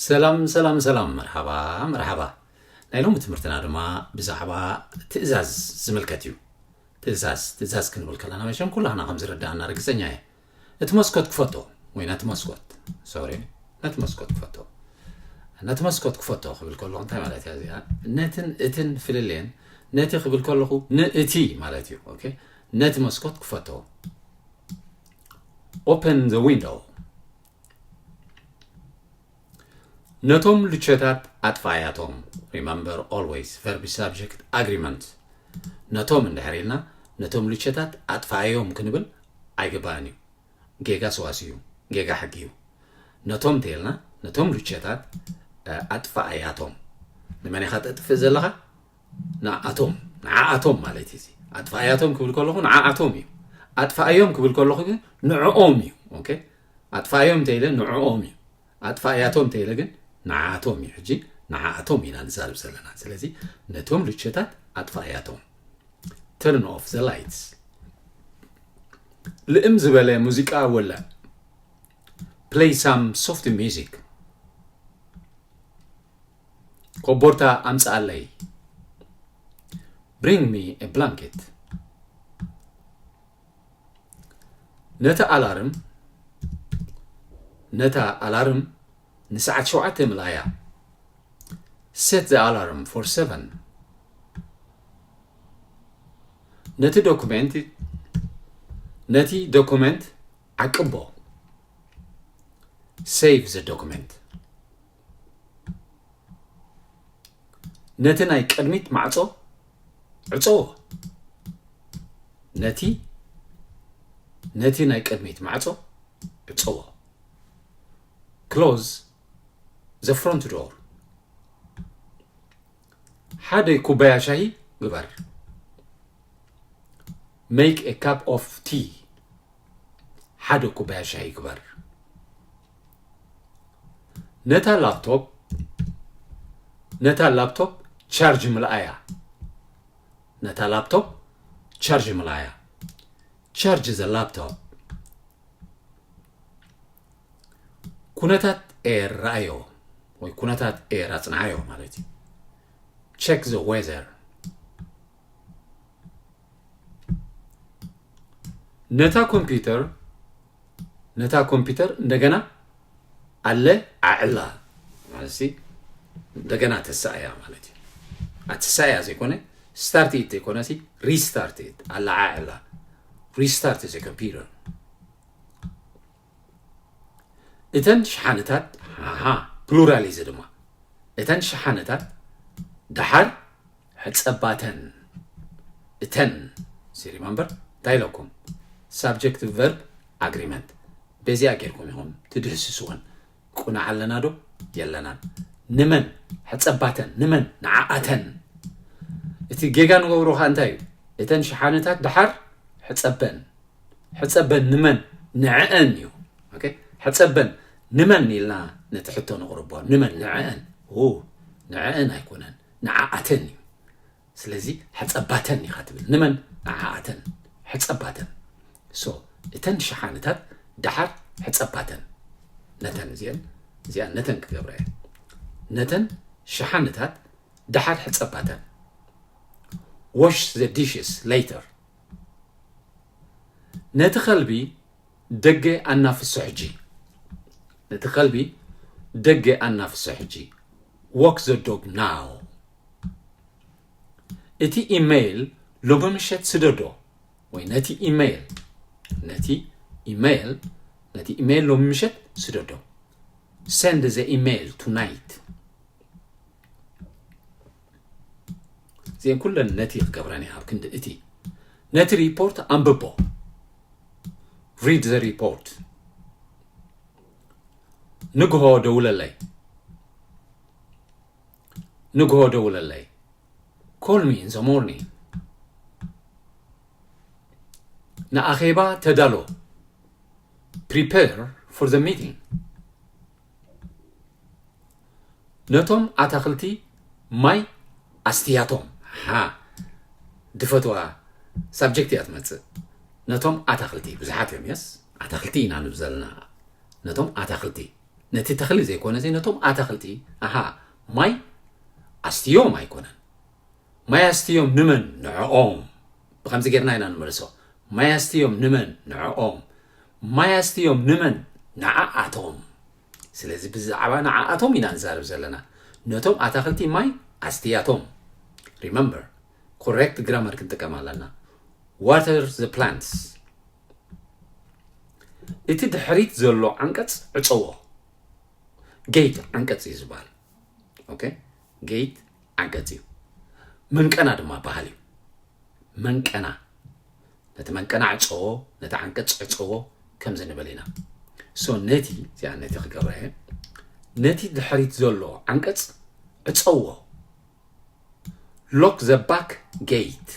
ሰላም ሰላም ሰላም፣ መርሓባ መርሓባ። ናይ ሎሚ ትምህርትና ድማ ብዛዕባ ትእዛዝ ዝምልከት እዩ። ትእዛዝ ትእዛዝ ክንብል ከለና መቸም ኩላህና ከም ዝረዳእና ርግፀኛ እየ። እቲ መስኮት ክፈቶ ወይ ነቲ መስኮት፣ ሶሪ፣ ነቲ መስኮት ክፈቶ። ነቲ መስኮት ክፈቶ ክብል ከለኹ እንታይ ማለት እያ እዚኣ? ነትን እትን ፍልልየን፣ ነቲ ክብል ከለኹ ንእቲ ማለት እዩ። ኦኬ፣ ነቲ መስኮት ክፈቶ። Open the window። ነቶም ልቸታት ኣጥፋኣያቶም። Remember always verb subject agreement። ነቶም እንድሕር ኢልና ነቶም ልቸታት ኣጥፋኣዮም ክንብል ኣይግባእን እዩ። ጌጋ ሰዋስ እዩ፣ ጌጋ ሕጊ እዩ። ነቶም እንተኢልና ነቶም ልቸታት ኣጥፋኣያቶም። ንመን ኢኻ ተጥፍእ ዘለኻ? ንኣቶም፣ ንዓኣቶም ማለት እዩ። ኣጥፋኣያቶም ክብል ከለኹ ንዓኣቶም እዩ። ኣጥፋኣዮም ክብል ከለኹ ግን ንዕኦም እዩ። ኦኬ፣ ኣጥፋኣዮም እንተኢለ ንዕኦም እዩ። ኣጥፋኣያቶም እንተኢለ ግን ንዓኣቶም እዩ። ሕጂ ንዓኣቶም ኢና ንዛረብ ዘለና። ስለዚ ነቶም ልቸታት ኣጥፋኣያቶም። Turn off the lights። ልእም ዝበለ ሙዚቃ ወልዕ። Play some soft music። ኮቦርታ ኣምጽኣለይ። Bring me a blanket። ነቲ ኣላርም፣ ነታ ኣላርም ንሰዓት ሸውዓተ ምልኣያ። Set the alarm for seven። ነቲ ዶኩሜንት፣ ነቲ ዶኩሜንት ዓቅቦ። Save the document። ነቲ ናይ ቅድሚት ማዕጾ ዕጸዎ። ነቲ፣ ነቲ ናይ ቅድሚት ማዕጾ ዕጸዎ። Close the front door። ሓደ ኩባያ ሻሂ ግበር። Make a cup of tea። ሓደ ኩባያ ሻሂ ግበር። ነታ ላፕቶፕ፣ ነታ ላፕቶፕ ቻርጅ ምልኣያ። ነታ ላፕቶፕ ቻርጅ ምልኣያ። Charge the laptop። ኩነታት ኤር ረኣዮ ወይ ኩነታት ኤር ኣጽንዓዮ ማለት እዩ። Check the weather። ነታ ኮምፒውተር፣ ነታ ኮምፒውተር እንደገና ኣለ ዓዕላ ማለት ሲ፣ እንደገና ተሳእያ ማለት እዩ። ኣትሳእያ ዘይኮነ፣ start it ዘይኮነ ሲ፣ restart it፣ ኣለ ዓዕላ። Restart the computer። እተን ሸሓነታት፣ ሃሃ፣ ፕሉራል እዩ እዚ ድማ። እተን ሸሓነታት ደሓር ሕጸባተን። እተን፣ ሲ፣ ሪመምበር እንታይ ኢለኩም? Subject verb agreement። በዚኣ ጌርኩም ኢኹም ትድህስስወን። ቁናዕ ኣለና ዶ? የለናን። ንመን? ሕጸባተን። ንመን? ንዓኣተን። እቲ ጌጋ ንገብሮ ከኣ እንታይ እዩ? እተን ሸሓነታት ደሓር ሕጸበን። ሕጸበን ንመን? ንዕአን እዩ። ኦኬ? ሕጸበን ንመን ኢልና ነቲ ሕቶ ነቕርቦ። ንመን? ንዕአን። ኡ፣ ንዕአን ኣይኮነን። ንዓኣተን እዩ። ስለዚ ሕጸባተን ኢኻ ትብል። ንመን? ንዓኣተን። ሕጸባተን። So፣ እተን ሸሓነታት ደሓር ሕጸባተን። ነተን እዚአን፣ እዚኣን ነተን ክገብራ እየ። ነተን ሸሓነታት ደሓር ሕጸባተን። Wash the dishes later። ነቲ ከልቢ ደገ ኣናፍሶ ሕጂ። ነቲ ከልቢ ደገ ኣናፍሶ ሕጂ። Walk the dog now። እቲ ኢሜይል ሎሚ ምሸት ስደዶ። ወይ ነቲ ኢሜይል፣ ነቲ ኢሜይል፣ ነቲ ኢሜይል ሎሚ ምሸት ስደዶ። Send the email tonight። እዚአን ኩለን ነቲ ክገብረን እየ ኣብ ክንዲ እቲ። ነቲ ሪፖርት ኣንብቦ። Read the report። ንግሆ ደውለለይ። ንግሆ ደውለለይ። Call me in the morning። ንኣኼባ ተዳሎ። Prepare for the meeting። ነቶም ኣታኽልቲ ማይ ኣስትያቶም። ሃ፣ ድፈትዋ ሳብጀክት እያ ትመጽእ። ነቶም ኣታኽልቲ፣ ብዙሓት እዮም፣ የስ፣ ኣታኽልቲ ኢና ንብል ዘለና። ነቶም ኣታኽልቲ ነቲ ተኽሊ ዘይኮነ እዚ ነቶም ኣታኽልቲ ኣሃ ማይ ኣስትዮም ኣይኮነን። ማይ ኣስትዮም ንመን? ንዕኦም። ብኸምዚ ጌርና ኢና ንመልሶ። ማይ ኣስትዮም ንመን? ንዕኦም። ማይ ኣስትዮም ንመን? ንዓኣቶም። ስለዚ ብዛዕባ ንዓኣቶም ኢና ንዛረብ ዘለና። ነቶም ኣታኽልቲ ማይ ኣስትያቶም። Remember, correct grammar ክንጥቀም ኣለና። Water the plants. እቲ ድሕሪት ዘሎ ዓንቀጽ ዕጸዎ። Gate ዓንቀጽ እዩ ዝበሃል። Okay? Gate ዓንቀጽ እዩ። መንቀና ድማ በሃል እዩ። መንቀና። ነቲ መንቀና ዕጸዎ፣ ነቲ ዓንቀጽ ዕጸዎ ከምዚ ንብል ኢና። So ነቲ፣ እዚኣ ነቲ ክገብራ እየ። ነቲ ድሕሪት ዘሎ ዓንቀጽ ዕጸዎ። Lock the back gate.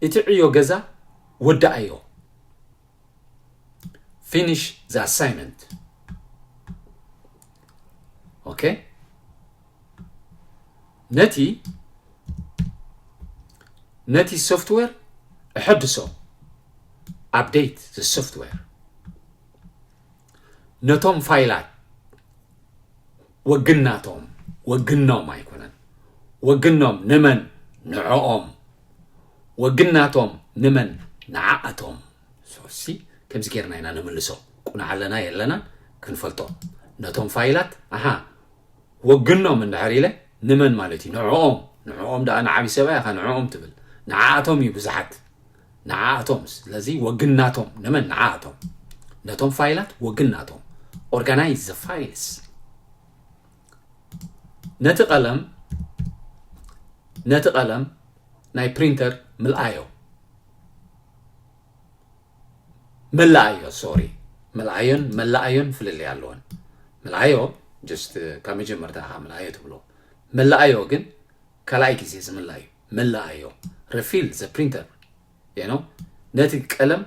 እቲ ዕዮ ገዛ ወዳኣዮ። Finish the assignment. Okay? ነቲ ነቲ software እሐድሶ። Update the software. ነቶም ፋይላት ወግናቶም፣ ወግኖም ኣይኮነን። ወግኖም ንመን? ንዕኦም። ወግናቶም ንመን? ንዓኣቶም። ሶሲ ከምዚ ጌርና ኢና ንምልሶ። ቁናዕ ኣለና የለናን ክንፈልጦ። ነቶም ፋይላት ኣሃ ወግኖም እንድሕር ኢለ ንመን ማለት እዩ? ንዕኦም። ንዕኦም ደኣ ንዓብዪ ሰብኣይ ኢኻ ንዕኦም ትብል። ንዓኣቶም እዩ ብዙሓት። ንዓኣቶም። ስለዚ ወግናቶም ንመን? ንዓኣቶም። ነቶም ፋይላት ወግናቶም። Organize the files. ነቲ ቀለም ነቲ ቀለም ናይ ፕሪንተር ምልኣዮ። መላኣዮ፣ ሶሪ። ምልኣዮን መላኣዮን ፍልልይ ኣለወን። ምልኣዮ just ካብ መጀመርታ ኢኻ ምልኣዮ ትብሎ። መላኣዮ ግን ካልኣይ ግዜ ዝምላ እዩ። መላኣዮ። Refill the printer. You know? ነቲ ቀለም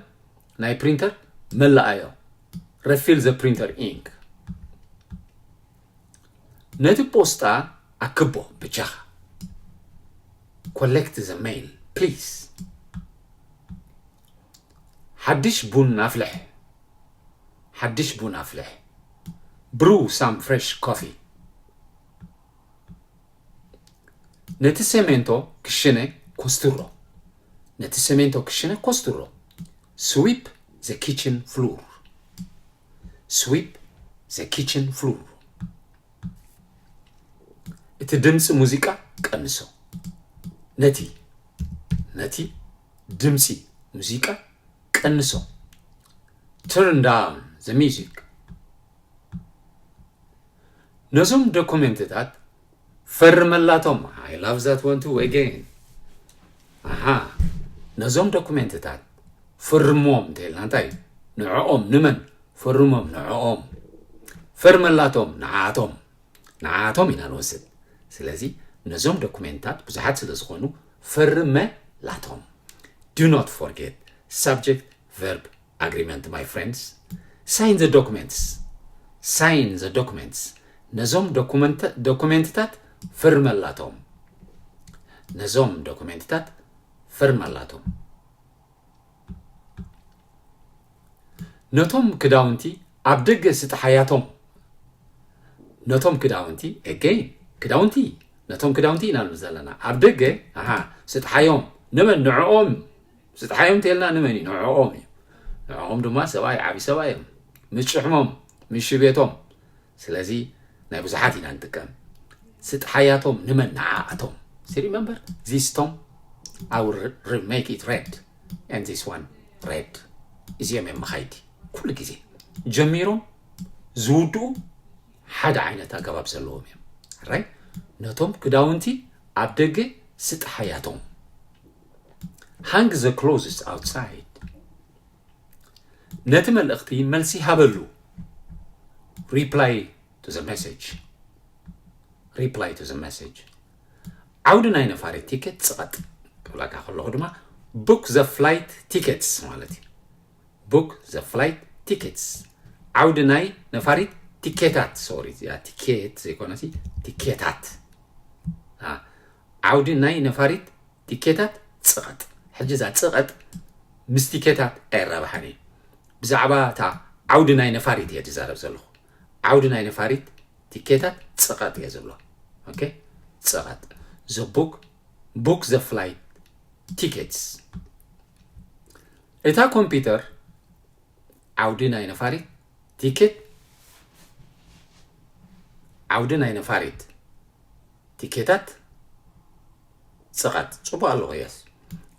ናይ ፕሪንተር መላኣዮ። Refill the printer ink. ነቲ ፖስጣ ኣክቦ ብጃኻ። Collect the mail, please. ሓድሽ ቡን ኣፍልሕ። ሓድሽ ቡን ኣፍልሕ። Brew some fresh coffee. ነቲ ሰሜንቶ ክሽነ ኮስትሮ። ነቲ ሰሜንቶ ክሽነ ኮስትሮ። Sweep the kitchen floor. Sweep the kitchen floor. እቲ ድምፂ ሙዚቃ ቀንሶ። ነቲ ነቲ ድምፂ ሙዚቃ ቀንሶ። Turn down the music. ነዞም ዶኩሜንትታት ፈርመላቶም። I love that one too again. ኣሃ፣ ነዞም ዶኩሜንትታት ፈርሞም እንተኢልና እንታይ እዩ? ንዕኦም። ንመን? ፈርሞም ንዕኦም። ፈርመላቶም ንዓቶም። ንዓቶም ኢና ንወስድ። ስለዚ ነዞም ዶኩሜንታት ብዙሓት ስለ ዝኾኑ ፈርመላቶም። Do not forget subject verb agreement, my friends. Sign the documents. Sign the documents. ነዞም ዶኩመንት-፣ ዶኩሜንትታት ፈርመላቶም። ነዞም ዶኩሜንትታት ፈርመላቶም። ነቶም ክዳውንቲ ኣብ ደገ ስጥሓያቶም። ነቶም ክዳውንቲ፣ again፣ ክዳውንቲ፣ ነቶም ክዳውንቲ ኢና ንብል ዘለና። ኣብ ደገ፣ ኣሃ፣ ስጥሓዮም። ንመን? ንዕኦም። ስጥሓዮም እንተልና ንመን እዩ? ንዕኦም እዩ። ንዕኦም ድማ ሰብኣይ፣ ዓብዪ ሰብኣይ እዮም። ምስ ጭሕሞም፣ ምስ ሽቤቶም። ስለዚ ናይ ብዙሓት ኢና ንጥቀም። ስጥሓያቶም ንመን? ንዓኣቶም። See, remember? This tom, I will re-, remake it red. And this one, red. እዚኦም እዮም መኻይዲ። ኩሉ ግዜ ጀሚሮም ዝውድኡ ሓደ ዓይነት ኣገባብ ዘለዎም እዮም። ራይ? ነቶም ክዳውንቲ ኣብ ደገ ስጥሓያቶም። Hang the clothes outside. ነቲ መልእኽቲ መልሲ ሃበሉ። Reply to the message. Reply to the message. ዓውዲ ናይ ነፋሪት ቲኬት ጽቐጥ። ክብለካ ከለኹ ድማ book the flight tickets ማለት እዩ። Book the flight tickets. ዓውዲ ናይ ነፋሪት ቲኬታት፣ ሶሪ፣ እዚኣ ቲኬት ዘይኮነሲ ቲኬታት። አ፣ ዓውዲ ናይ ነፋሪት ቲኬታት ጽቐጥ። ሕጂ እዛ ጽቐጥ ምስ ቲኬታት ኣይራባሕን እዩ። ብዛዕባ እታ ዓውዲ ናይ ነፋሪት እየ ዝዛረብ ዘለኹ። ዓውዲ ናይ ነፋሪት ቲኬታት ጽቐጥ እየ ዝብሎ። ኦኬ፣ ጽቐጥ። The book, book the flight tickets። እታ ኮምፒውተር ዓውዲ ናይ ነፋሪት ቲኬት፣ ዓውዲ ናይ ነፋሪት ቲኬታት ጽቐጥ። ጽቡቕ ኣለኹ። የስ፣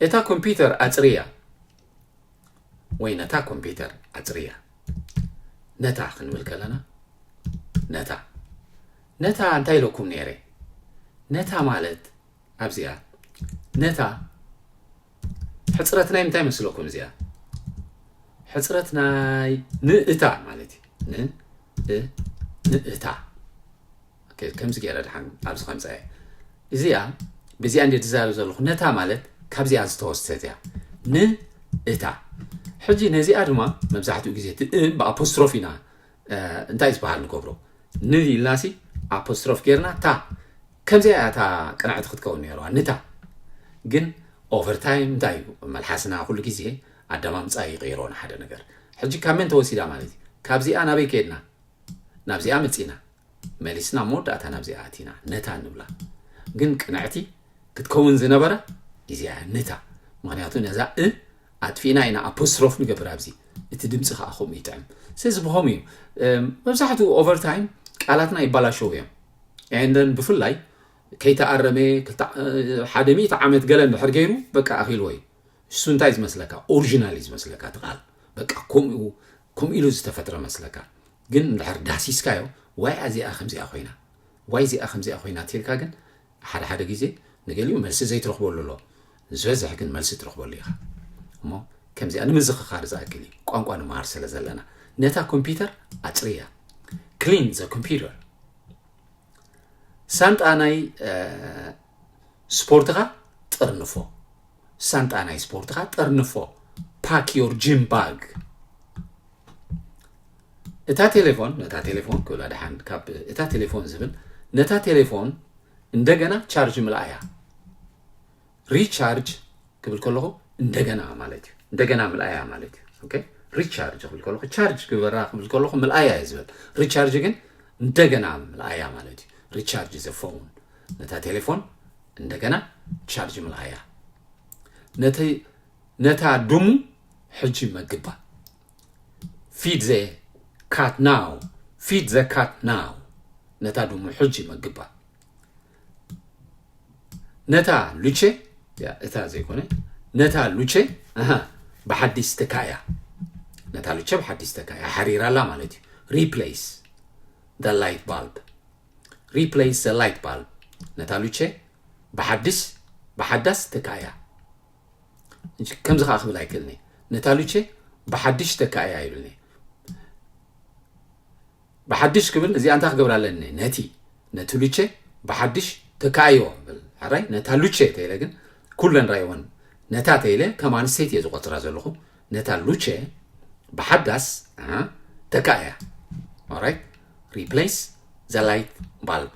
እታ ኮምፒውተር ኣጽርያ ወይ ነታ ኮምፒውተር ኣጽርያ። ነታ ክንብል ከለና፣ ነታ፣ ነታ እንታይ ኢለኩም ነይረ? ነታ ማለት ኣብዚኣ፣ ነታ ሕጽረት ናይ ምንታይ መስለኩም እዚኣ? ሕጽረት ናይ ንእታ ማለት እዩ። ን-፣ እ-፣ ንእታ። ኦኬ፣ ከምዚ ገይረ ድሓን ኣብዚ ከምጻ እየ። እዚኣ፣ ብዚኣ እንደ ዝዛረብ ዘለኹ፣ ነታ ማለት ካብዚኣ ዝተወስደት እያ። ንእታ። ሕጂ ነዚኣ ድማ መብዛሕትኡ ግዜ እቲ እ ብኣፖስትሮፍ ኢና፣ እ፣ እንታይ ዝበሃል ንገብሮ? ን ኢልናሲ ኣፖስትሮፍ ጌርና ታ። ከምዚኣ እያ እታ ቅንዕቲ ክትከውን ነይርዋ፣ ንታ። ግን ኦቨርታይም እንታይ እዩ? መልሓስና ኩሉ ግዜ ኣደማምጻ ይቕይሮ ንሓደ ነገር። ሕጂ ካብ መን ተወሲዳ ማለት እዩ? ካብዚኣ ናበይ ከድና? ናብዚኣ መጺና። መሊስና መወዳእታ ናብዚኣ ኣቲና። ነታ ንብላ። ግን ቅንዕቲ ክትከውን ዝነበራ እዚኣ እያ፣ ንታ። ምኽንያቱ ነዛ እ ኣጥፊእና ኢና ኣፖስትሮፍ ንገብር ኣብዚ። እቲ ድምጺ ከኣ ከምኡ ይጥዕም። ስለዚ ብኸምኡ እዩ። እም፣ መብዛሕትኡ ኦቨርታይም ቃላትና ይባላሸው እዮም። And then ብፍላይ ከይተኣረመ ክልተ-፣ ሓደ ሚእቲ ዓመት ገለ እንድሕር ገይሩ፣ በቃ ኣኺልዎ እዩ። እሱ እንታይ ዝመስለካ? ኦሪጂናል እዩ ዝመስለካ እቲ ቃል። በቃ ከምኡ፣ ከምኡ ኢሉ ዝተፈጥረ መስለካ። ግን እንድሕር ዳህሲስካዮ፣ ዋይ እዚኣ ከምዚኣ ኮይና፣ ዋይ እዚኣ ከምዚኣ ኮይና ትልካ፣ ግን ሓደ ሓደ ግዜ ንገሊኡ መልሲ ዘይትረኽበሉ ኣሎ። ዝበዝሕ ግን መልሲ ትረኽበሉ ኢኻ። እሞ ከምዚኣ ንምዝኽኻር ዝኣክል እዩ፣ ቋንቋ ንመሃር ስለ ዘለና። ነታ ኮምፒውተር ኣጽርያ። Clean the computer። ሳንጣ ናይ፣ እ፣ ስፖርትኻ ጠርንፎ። ሳንጣ ናይ ስፖርትኻ ጠርንፎ። Pack your gym bag። እታ ቴሌፎን፣ ነታ ቴሌፎን ክብላ ደሓን፣ ካብ እታ ቴሌፎን ዝብል፣ ነታ ቴሌፎን እንደገና ቻርጅ ምልኣያ። ሪቻርጅ ክብል ከለኹ እንደገና ማለት እዩ። እንደገና ምልኣያ ማለት እዩ። ኦኬ? ሪቻርጅ ክብል ከለኹ ቻርጅ ግበራ ክብል ከለኹ ምልኣያ እየ ዝብል። ሪቻርጅ ግን እንደገና ምልኣያ ማለት እዩ። ሪቻርጅ ዘ ፎን፣ ነታ ቴሌፎን እንደገና ቻርጅ ምልኣያ። ነቲ፣ ነታ ድሙ ሕጂ መግባ። Feed the cat now. Feed the cat now። ነታ ድሙ ሕጂ መግባ። ነታ ሉቼ፣ ያ፣ እታ ዘይኮነ፣ ነታ ሉቼ፣ ኣሃ፣ ብሓዲስ ተካእያ። ነታ ሉቼ ብሓዲስ ተካእያ። ሓሪራላ ማለት እዩ። Replace the light bulb። Replace the light bulb። ነታ ሉቼ ብሓዲስ፣ ብሓዳስ ተካእያ። እንጂ ከምዚ ከኣ ክብል ኣይክእልኒ። ነታ ሉቼ ብሓድሽ ተካእያ ይብልኒ። ብሓድሽ ክብል እዚኣ እንታይ ክገብራ ኣለኒ? ነቲ፣ ነቲ ሉቼ ብሓድሽ ተካእዮ ብል። ሕራይ፣ ነታ ሉቼ ተይለ ግን ኩለን ራይወን ነታ ተይለ ከም ኣንስተይቲ እየ ዝቆጽራ ዘለኹ። ነታ ሉቼ ብሓዳስ፣ ኣሃ፣ ተካእያ። ኦራይት? Replace the light bulb።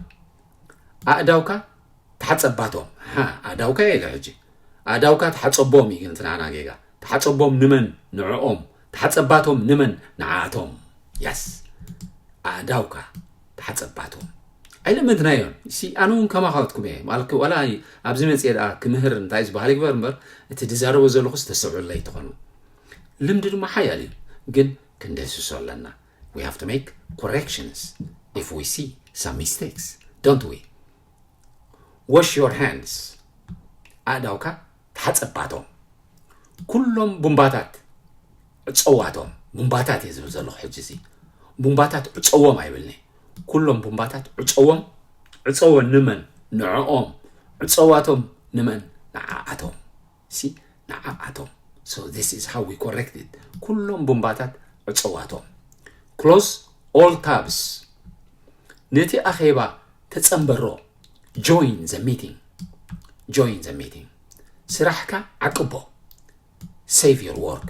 ኣእዳውካ ተሓጸባቶም። ሃ፣ ኣእዳውካ ኢለ ሕጂ። ኣእዳውካ ተሓጸቦም እዩ ግን እቲ ናና ጌጋ። ተሓጸቦም ንመን? ንዕኦም። ተሓጸባቶም ንመን? ንዓኣቶም። ያስ። ኣእዳውካ ተሓጸባቶም። ኣይለመድናዮን። ሲ፣ ኣነ እውን ከማኻትኩም እየ። ማለት ዋላ ኣብዚ መጽኤ ደኣ ክምህር እንታይ ዝበሃል ይግበር እምበር፣ እቲ ዝዛረቦ ዘለኹስ ተስተውዕለይ ትኾኑ። ልምዲ ድማ ሓያል እዩ። ግን ክንደህስሶ ኣለና። We have to make corrections if we see some mistakes, don't we? Wash your hands። ኣእዳውካ ተሓጸባቶም። ኩሎም ቡምባታት ዕጸዋቶም። ቡምባታት እየ ዝብል ዘለኹ ሕጂ እዚ። ቡምባታት ዕጸዎም ኣይብልኒ። ኩሎም ቡምባታት ዕጸዎም። ዕጸዎ ንመን? ንዕኦም። ዕጸዋቶም ንመን? ንዓኣቶም። ሲ፣ ንዓኣቶም። So this is how we correct it። ኩሎም ቡምባታት ዕጸዋቶም። Close all tabs። ነቲ ኣኼባ ተጸንበሮ። Join the meeting። Join the meeting። ስራሕካ ዓቅቦ። Save your work።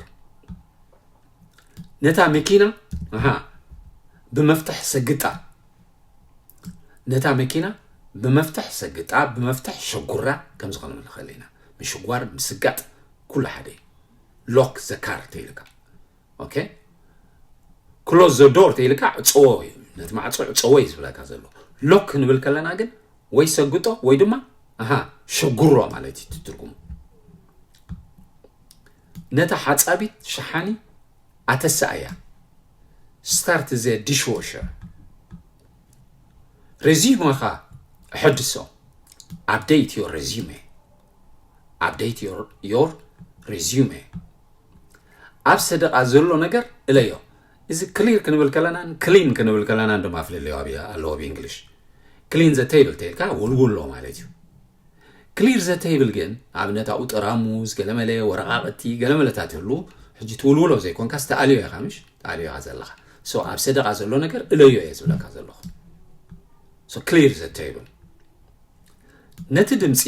ነታ መኪና፣ ኣሃ፣ ብመፍትሕ ሰግጣ። ነታ መኪና ብመፍትሕ ሰግጣ፣ ብመፍትሕ ሸጉራ፣ ከምዚ ክንብል ንኽእል ኢና። ምሽጓር፣ ምስጋጥ፣ ኩሉ ሓደ እዩ። Lock the car ተይልካ። ኦኬ? close the door ተይልካ ዕፀዎ እዩ። ነቲ ማዕፆ ዕፀዎ እዩ ዝብለካ ዘሎ። ሎክ ክንብል ከለና ግን ወይ ሰግጦ ወይ ድማ ኣሃ ሸጉሮ ማለት እዩ ትርጉሙ። ነታ ሓፃቢት ሸሓኒ ኣተስኣያ። Start the dishwasher። ሬዚዩመኻ ኣሐድሶ። Update your resume. Update your, your resume. ኣብ ሰደቓ ዘሎ ነገር እለዮ። እዚ ክሊር ክንብል ከለናን ክሊን ክንብል ከለናን ድማ ፍልልዮ ኣለዎ ብእንግሊሽ። Clean the table ተይልካ ውልውሎ ማለት እዩ። Clear the table ግን ኣብነት ኣብኡ ጠራሙዝ ገለመለ ወረቓቕቲ ገለመለታት ይህሉ። ሕጂ ትውልውሎ ዘይኮንካ ዝተኣልዮ ኢኻ ምሽ ተኣልዮ ኢኻ ዘለኻ። So ኣብ ሰደቓ ዘሎ ነገር እለዮ እየ ዝብለካ ዘለኹ። So clear the table። ነቲ ድምፂ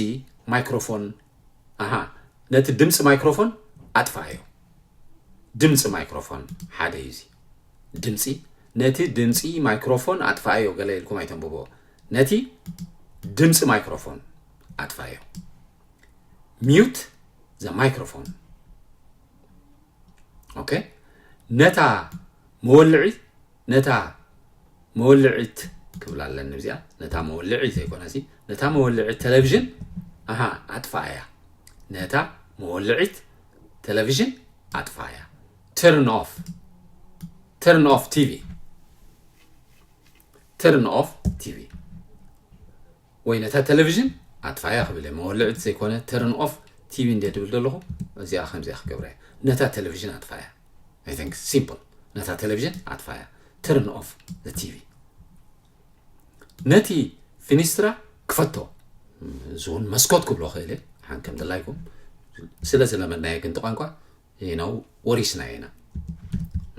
ማይክሮፎን ኣሃ ነቲ ድምፂ ማይክሮፎን ኣጥፋኣዮ። ድምፂ ማይክሮፎን ሓደ እዩ እዚ። ድምፂ ነቲ ድምፂ ማይክሮፎን ኣጥፋኣዮ ገለ ኢልኩም ኣይተንብቦ። ነቲ ድምፂ ማይክሮፎን ኣጥፋኣዮ። Mute the microphone. ኦኬ። ነታ መወልዒ ነታ መወልዒት ክብል ኣለኒ እዚኣ። ነታ መወልዒ ዘይኮነ ሲ ነታ መወልዒት ቴሌቪዥን ኣሃ ኣጥፋኣያ። ነታ መወልዒት ቴሌቪዥን ኣጥፋኣያ። Turn off. Turn off TV. Turn off TV ወይ ነታ ቴሌቪዥን ኣጥፋያ ክብል እየ። መወልዒት ዘይኮነ turn off TV እንደ ድብል ዘለኹ እዚኣ ከምዚኣ ክገብረ እየ። ነታ ቴሌቪዥን ኣጥፋያ። I think simple። ነታ ቴሌቪዥን ኣጥፋያ። Turn off the TV። ነቲ ፊኒስትራ ክፈቶ። እዚ እውን መስኮት ክብሎ ክእል እየ። ሓን ከም ድላይኩም ስለ ዝለመድናዮ ግን እቲ ቋንቋ you know ወሪስና ኢና።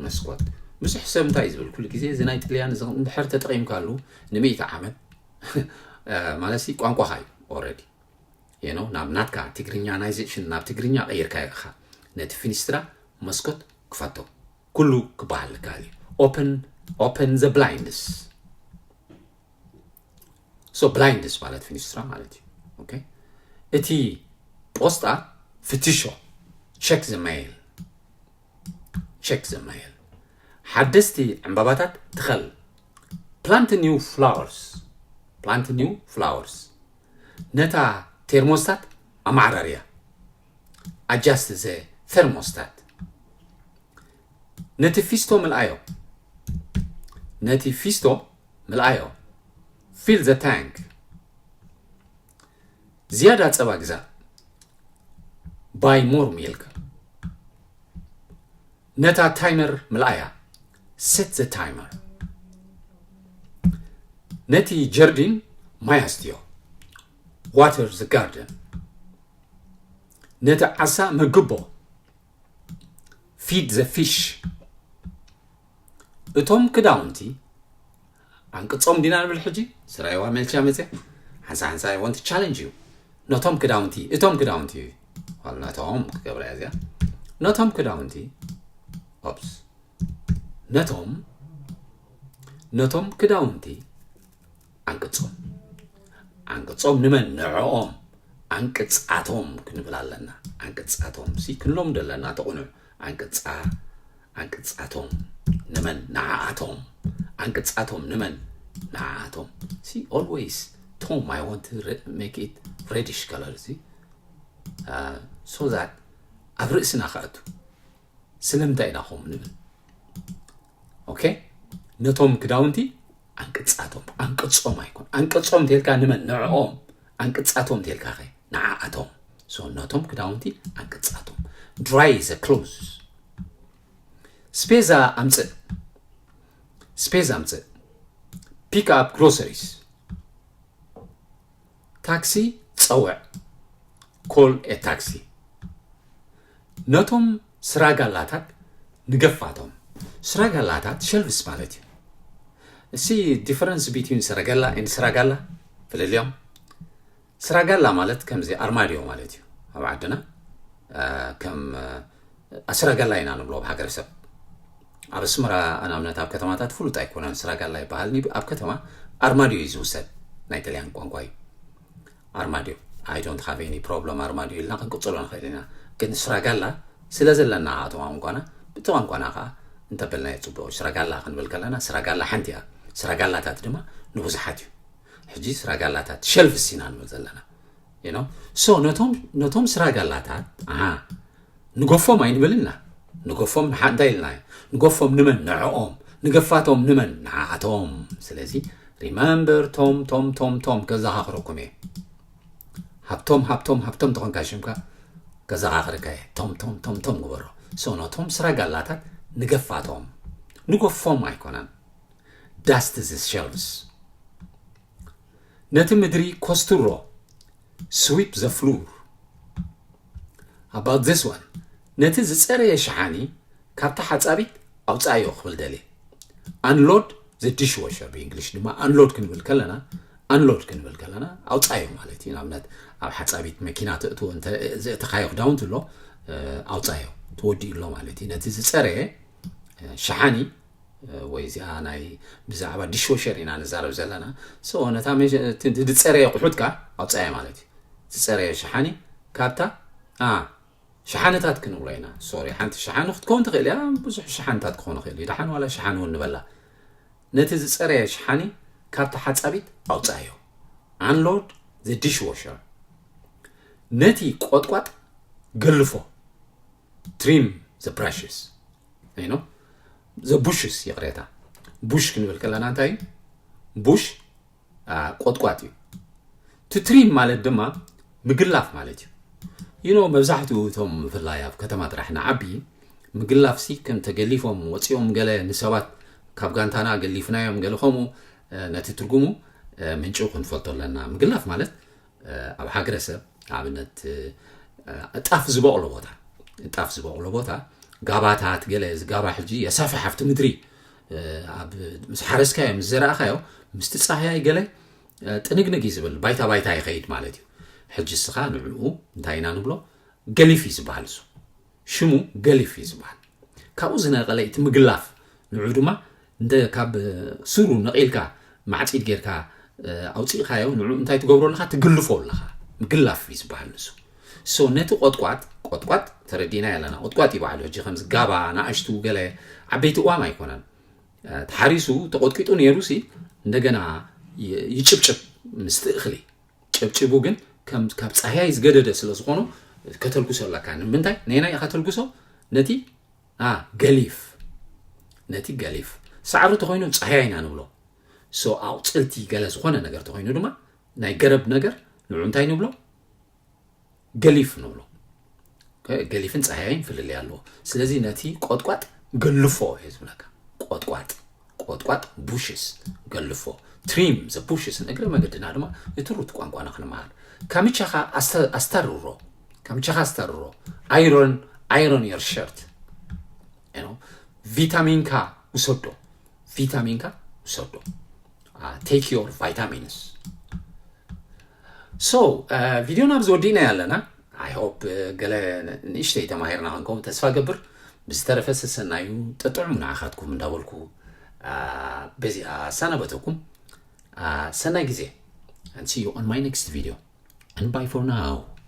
መስኮት ብዙሕ ሰብ እንታይ እዩ ዝብል ኩሉ ግዜ እዚ ናይ ጥልያን እዚ እንድሕር ተጠቒምካሉ ንሚእቲ ዓመት ማለት ቋንቋኻ እዩ already you know ናብ ናትካ ትግርኛናይዜሽን ናብ ትግርኛ ቀይርካዮ ኢኻ። ነቲ ፊኒስትራ መስኮት ክፈቶ ኩሉ ክበሃል ይከኣል እዩ። Open open the blinds። So blinds ማለት ፊኒስትራ ማለት እዩ። ኦኬ። እቲ ፖስጣ ፍትሾ። Check the mail. Check the mail. ሓደስቲ ዕምባባታት ትኸል። Plant new flowers. Plant new flowers. ነታ ቴርሞስታት ኣማዕራርያ። Adjust the thermostat. ነቲ ፊስቶ ምልኣዮ። ነቲ ፊስቶ ምልኣዮ። Fill the tank. ዝያዳ ጸባ ግዛእ። Buy more milk. ነታ ታይመር ምልኣያ። Set the timer. ነቲ ጀርዲን ማይ ኣስትዮ። Water the garden. ነቲ ዓሳ መግቦ። Feed the fish. እቶም ክዳውንቲ ኣንቅጾም ዲና ንብል ሕጂ። ስራይዋ መልቻ መጽያ ሓንሳ ሓንሳ I want to challenge you። ነቶም ክዳውንቲ እቶም ክዳውንቲ ዋል ነቶም ክገብራ እያ እዚኣ። ነቶም ክዳውንቲ ኦፕስ ነቶም ነቶም ክዳውንቲ ኣንቅጾም ኣንቅጾም ንመን ንዕኦም ኣንቅጻቶም ክንብል ኣለና። ኣንቅጻቶም ሲ ክንሎም ደለና ተቑኑዕ ኣንቅጻ ኣንቅጻቶም ንመን ንዓኣቶም ኣንቅጻቶም ንመን ንዓኣቶም ሲ always ቶም I want to make it reddish color ሲ so that ኣብ ርእስና ክኣቱ ስለምንታይ ኢና ከምኡ ንብል? ኦኬ ነቶም ክዳውንቲ ኣንቅጻቶም ኣንቅጾም ኣይኮን ኣንቅጾም እንተልካ ንመን ንዕኦም ኣንቅጻቶም እንተልካ ኸ ንዓኣቶም so ነቶም ክዳውንቲ ኣንቅጻቶም dry the clothes ስፔዛ ኣምጽእ ስፔዛ ኣምጽእ pick up groceries ታክሲ ጸውዕ call a taxi ነቶም ስራጋላታት ንገፋቶም ስራጋላታት shelves ማለት እዩ። እሲ difference between ሰረገላ and ስራጋላ ፍልልዮም። ስራጋላ ማለት ከምዚ ኣርማድዮ ማለት እዩ ኣብ ዓድና ከም ኣስራጋላ ኢና ንብሎ ኣብ ሃገረሰብ። ኣብ ኣስመራ ንኣብነት ኣብ ከተማታት ፍሉጥ ኣይኮነን ስራጋላ ይበሃል። ኣብ ከተማ ኣርማድዮ እዩ ዝውሰድ ናይ ጥልያን ቋንቋ እዩ። ኣርማድዮ I don't have any problem ኣርማድዮ ኢልና ክንቅጽሎ ንኽእል ኢና። ግን ስራጋላ ስለ ዘለና እቶም ቋንቋና ብቲ ቋንቋና ከዓ እንተበልናዮ ጽቡቕ። ስራጋላ ክንብል ከለና ስራጋላ ሓንቲ እያ። ስራጋላታት ድማ ንብዙሓት እዩ። ሕጂ ስራጋላታት፣ shelves ኢና ንብል ዘለና። You know? So ነቶም ነቶም ስራጋላታት፣ ኣሃ፣ ንገፎም ኣይንብልና። ንገፎም ንሓ እንታይ ኢልና? ንገፎም ንመን? ንዕኦም። ንገፋቶም ንመን? ንዓኣቶም። ስለዚ remember፣ ቶም ቶም ቶም ቶም፣ ከዘኻኽረኩም እየ። ሃብቶም ሃብቶም ሃብቶም ተኾንካ ሽምካ፣ ከዘኻኽረካ እየ። ቶም ቶም ቶም ቶም ግበሮ። So ነቶም ስራጋላታት ንገፋቶም። ንገፎም ኣይኮነን። Dust the shelves። ነቲ ምድሪ ኮስትሮ፣ sweep the floor። About this one፣ ነቲ ዝጸረየ ሸሓኒ ካብታ ሓጻቢት ኣውጻዮ ክብል ደልየ። Unload the dishwasher፣ ብእንግሊሽ ድማ unload ክንብል ከለና፣ unload ክንብል ከለና ኣውጻዮ ማለት እዩ። ንኣብነት ኣብ ሓጻቢት መኪና ተእትዎ እንተ ዘእተኻዮ ክዳውንቲ ኣሎ፣ ኣውጻዮ፣ ተወዲኡ ኣሎ ማለት እዩ። ነቲ ዝጸረየ ሸሓኒ፣ ወይ እዚኣ ናይ ብዛዕባ dishwasher ኢና ንዛረብ ዘለና። So ነታ ዝጸረየ ኣቑሑትካ ኣውጻዮ ማለት እዩ። ዝጸረየ ሸሓኒ ካብታ፣ አ፣ ሸሓነታት ክንብሎ ኢና። ሶሪ፣ ሓንቲ ሸሓኒ ክትከውን ትኽእል እያ፣ ብዙሕ ሸሓነታት ክኾን ይኽእል እዩ። ደሓን ዋላ ሸሓኒ እውን ንበላ። ነቲ ዝጸረየ ሸሓኒ ካብታ ሓጻቢት ኣውጻዮ። Unload the dishwasher። ነቲ ቆጥቋጥ ገልፎ። Trim the bushes። You know? The bushes፣ ይቕሬታ። ቡሽ ክንብል ከለና እንታይ እዩ? ቡሽ፣ አ፣ ቆጥቋጥ እዩ። To trim ማለት ድማ ምግላፍ ማለት እዩ። You know፣ መብዛሕትኡ እቶም ብፍላይ ኣብ ከተማ ጥራሕ ንዓቢ፣ ምግላፍሲ ከም ተገሊፎም ወፂኦም ገለ ንሰባት ካብ ጋንታና ገሊፍናዮም ገለ ከምኡ፣ እ፣ ነቲ ትርጉሙ፣ እ፣ ምንጭኡ ክንፈልጦ ኣለና። ምግላፍ ማለት፣ እ፣ ኣብ ሃገረሰብ፣ ንኣብነት፣ እ፣ ጣፍ ዝበቕሎ ቦታ፣ ጣፍ ዝበቕሎ ቦታ፣ ጋባታት ገለ፣ እዚ ጋባ ሕጂ የሳፍሕ ኣብቲ ምድሪ፣ እ፣ ኣብ፣ ምስ ሓረስካዮ፣ ምስ ዘራእኻዮ፣ ምስቲ ጻህያይ ገለ፣ እ፣ ጥንግንግ እዩ ዝብል፣ ባይታ ባይታ ይኸይድ ማለት እዩ። ሕጂ እስኻ ንዕኡ እንታይ ኢና ንብሎ? ገሊፍ እዩ ዝበሃል እሱ። ሽሙ ገሊፍ እዩ ዝበሃል። ካብኡ ዝነቐለ እቲ ምግላፍ፣ ንዑ ድማ እንደ ካብ ሱሩ ነቒልካ፣ ማዕጺድ ጌርካ፣ እ፣ ኣውጺእኻዮ፣ ንዑ እንታይ ትገብሮ ኣለኻ? ትግልፎ ኣለኻ። ምግላፍ እዩ ዝበሃል ንሱ። So ነቲ ቆጥቋጥ፣ ቆጥቋጥ ተረዲእናዮ ኣለና። ቆጥቋጥ እዩ ባዕሉ። ሕጂ ከምዚ ጋባ፣ ንኣሽቱ ገለ፣ ዓበይቲ እዋም ኣይኮነን። እ፣ ተሓሪሱ፣ ተቆጥቂጡ ነይሩ ሲ፣ እንደገና ይ-፣ ይጭብጭብ ምስቲ እኽሊ። ጨብጭቡ ግን ከም፣ ካብ ጻህያይ ዝገደደ ስለ ዝኾኑ ከተልግሶ ኣለካ። ንምንታይ? ነየናይ ኢኻ ተልግሶ? ነቲ፣ አ፣ ገሊፍ። ነቲ ገሊፍ። ሳዕሪ ተኾይኑ ጻህያይ ኢና ንብሎ። So ኣቑጽልቲ ገለ ዝኾነ ነገር ተኾይኑ ድማ ናይ ገረብ ነገር ንዑ እንታይ ንብሎ? ገሊፍ ንብሎ። ኦኬ፣ ገሊፍን ጻህያይን ፍልልይ ኣለዎ። ስለዚ ነቲ ቆጥቋጥ ገልፎ እየ ዝብለካ። ቆጥቋጥ፣ ቆጥቋጥ፣ bushes፣ ገልፎ። Trim the bushes፣ እግረ መገድና ድማ ንትሩት ቋንቋና ክንመሃር። ካምቻኻ ኣስተ-፣ ኣስተርሮ። ካምቻኻ ኣስተርሮ። Iron፣ iron your shirt። You know፣ ቪታሚንካ ውሰዶ። ቪታሚንካ ውሰዶ። አ፣ take your vitamins። So፣ እ፣ ቪድዮና ኣብዚ ወዲእና ኣለና። I hope፣ እ፣ ገለ ንእሽተይ ተማሂርና ክንከውን ተስፋ ገብር። ብዝተረፈ ሰሰናዩ ጥጥዑም ንዓኻትኩም እንዳበልኩ፣ አ፣ በዚኣ ሰናበተኩም። አ፣ ሰናይ ግዜ። And see you on my next video. And bye for now.